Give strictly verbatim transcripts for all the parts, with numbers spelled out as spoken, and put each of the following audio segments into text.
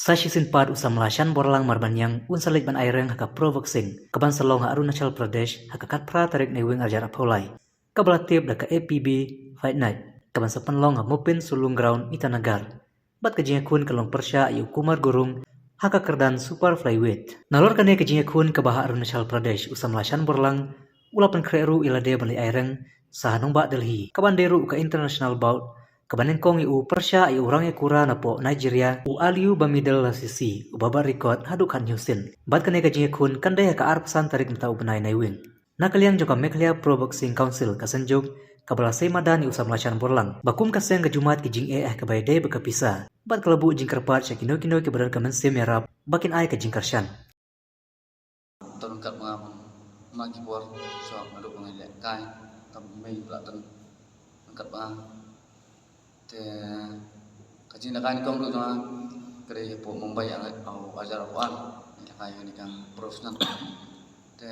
Sa shisien pat u samla Shanborlang Marbaniang un sa leit ban aireng ha ka Pro Boxing kaban sa long ha Arunachal Pradesh ha ka khatphra tarik Naiwieng arhajar arphew lai, kaba la tip da ka A P B Fight Night, kaban sa pynlong ha Mupin Sulung Ground, Itanagar. Bad ka jingïakhun ka long pyrshah ïa u Kumar Gurung ha ka kyrdan Super Flyweight. Nalor kane ka jingïakhun kaba ha Arunachal Pradesh, u samla Shanborlang u la pynkhreh ruh ïa lade ban leit aireng sa ha nongbah Delhi, kaban dei ruh ka international bout kaba nyngkong ïa u pyrshah ïa u rangïakura napoh Nigeria, u Aliu Bamidele Lasisi, uba bat record haduh khathynñiew sien. Bad kane ka jingïakhun kan dei ha ka arphew san tarik mynta u bnai Naiwieng. Na ka liang jong ka Meghalaya Pro Boxing Council, ka Synjuk, kaba la sei madan ïa u samla Shanborlang ba kum ka seng ka jummat ki jingeh ha kaba ïadei bad ka pisa, bad ka la buh jingkyrpad sha kino kino kiba don ka mynsiem ïarap ba kin ai ka jingkyrshan. Tang kat ba nga ma ki por sha nga duk ba nga leh kai tam mei pla tang kat ba nga. Te ka jingïalehkai nyngkong ruh jong nga ka dei hapoh Mumbai, ah, arhajar arphew ar, nga lehkai ïa kane ka professional. Te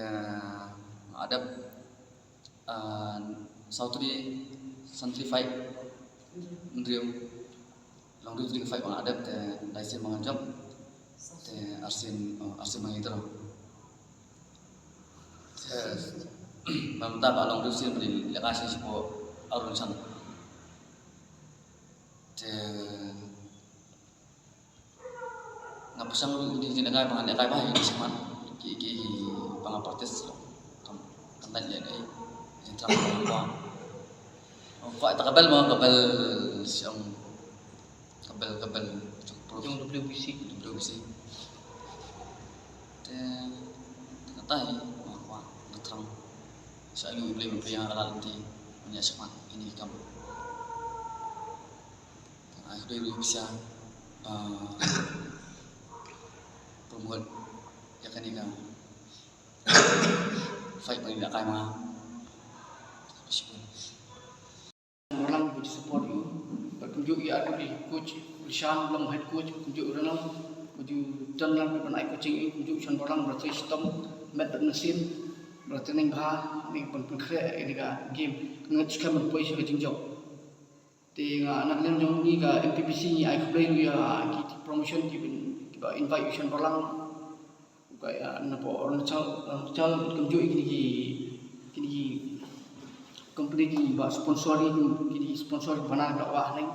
nga dep, ah, saw tylli san tylli fight, hynriew, long hynriew tylli fight ba nga dep, te lai sien ba nga jop, te arsien, oh, arsien ba nga ïa draw. Te, ba mynta ba long hynriew sien ba nga lehkai sha shapoh Arunachal. Te nga pyrshang ruh ïa kine ki lehkai ba nga lehkai ba ïa ki shakhmat, ki, ki, ki ba nga practice ruh. Kam, kam dang leh dei. Jingthrang ba nga kwah. Kwah ta ka belt ma, ka belt sha ong, ka belt, ka belt jong pro, jong W B C. W B C. Te, te kata hi ma kwah, nga thrang. Sha ïa U Blei ban pynïaid ïa ka lad lynti, ban ïa shakhmat kine ki kam. Ai khublei ruh ïa phi sha, ah, promote ïa kane ka fight ba ngi lehkai ma. Shanborlang ba ju support ïa u. Bad kumjuh ïa u coach Rishan, long head coach, kumjuh Ronald ba ju don lang ban ai coaching ïa u, kumjuh Shanborlang ba la trei shitom met bad mynsiem, ba la training bha, ne ban pynkhreh ïa kane ka game. Nga ngeit skhem ban poi sha ka jingjop. Te nga na ka liang jong ngi ka M P B C ngi ai khublei ruh ïa ki promotion kiba, kiba invite u Shanborlang. Ka, ïa, napoh Arunachal, Arunachal kumjuh ïa kine ki, kine ki company kiba sponsor ïa u, kine ki sponsor kiba na ka wah neng.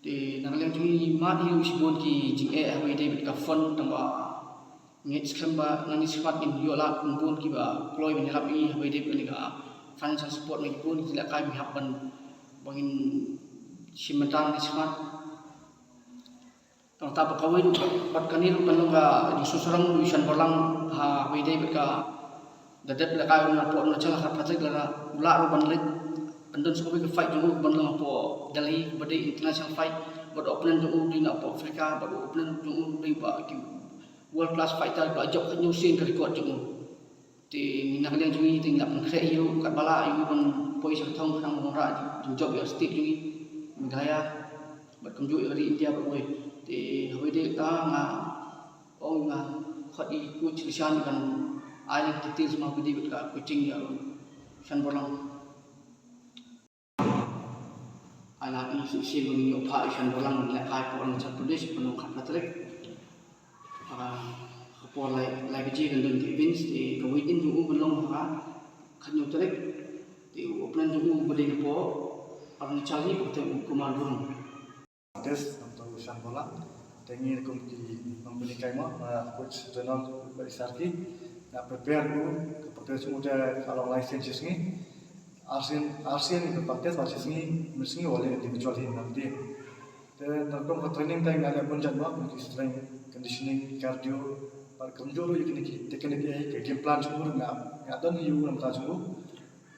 Te na ka liang jong ngi mad ïa u shibun ki jingeh haba ïadei bad ka fund, tang ba ngeit skhem ba nangne shakhmat ngin ïoh lad bun kiba kloi ban ïarap ïa ngi haba ïadei bad kane ka financial support na ki bun ki lehkai ba ngi hap ban, ba ngin shim bynta nangne shakhmat. Tang ta ba kawei ruh bad kane ruh kan long ka jingsngewsarong u Shanborlang haba ïadei bad ka, da dep lehkai u napoh Arunachal ha ka Patrick, lada u lah ruh ban leit, kan don sa kawei ka fight jong u ban long hapoh Delhi ba dei international fight, bad u opponent jong u dei napoh Africa, bad u opponent jong u dei ba ki world class fighter ba jop khathynñiew sien ka record jong u. Te ngi na ka liang jong ngi te ngi la pynkhreh ïa u katba lah ïa u ban poi sha ka thong khnang ban wanrah jingjop ïa ka state jong ngi Meghalaya bad kumjuh ïa ka ri India bad kawei. Te haba ïadei ta nga ong nga khot ïa u coach Rishan ban ai lang details ma haba ïadei bad ka coaching ïa u Shanborlang. Ai lad ïa u shisien ba ngin ïoh phah ïa u Shanborlang ban lehkai hapoh Arunachal Pradesh, ban long khatphra tarik. Ah, ka por lai, lai baje kan don ki events, te ka weigh in jong u kan long ha ka khathynñiew tarik. Te u opponent jong u ba dei napoh Arunachal hi, ba kata u Kumar Gurung. Test namta u Shanborlang. Te ngi kum ki nongpyni kai mo, ah, coach Ronald bad i Sarki. Nga prepare u, ka prepare jong u te ka long lai sien shi sngi. Arsien, arsien ka practice, ba shi sngi, mynsngi u leh individual hi na team. Te na kum ka training te nga leh bun jait mo, kum ki strength, conditioning, cardio, bad kumjuh ruh ïa kine ki technique, eh, ka game plan jong u ruh nga, nga don ïa u namta jong u.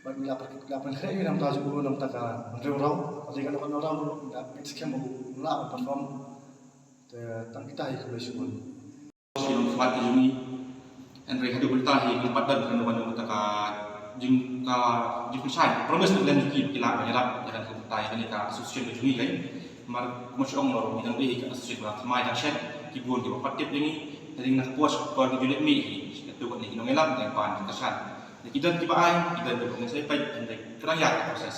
Bad nga la, la pynkhreh ïa u namta jong u namta ka hynriew round, bad ïa ka hynriew round ruh nga ngeit skhem ba u lah ban perform. Te tang kita hi, khublei shibun. Ki nongkhmat ki jong ngi. Hynrei haduh mynta hi ngim pat don kano kano kata ka jing, ka jingpynshai, promise na ka liang jong ki ba ki lah ban ïarap ïa kane ka bynta ïa kane ka association ka jong ngi, kan. Namar kumba shu ong, ngi dang dei hi ka association ba thymmai dang shet, ki bun kiba pat tip ïa ngi. Hynrei na ka por, por ki ju leh mih hi, kato kane ki nongïalam, ngi pan ki kyrshan. Ki don kiba ai, ki don kiba ngin sa ïa peit, hynrei ka dang ïaid ka process.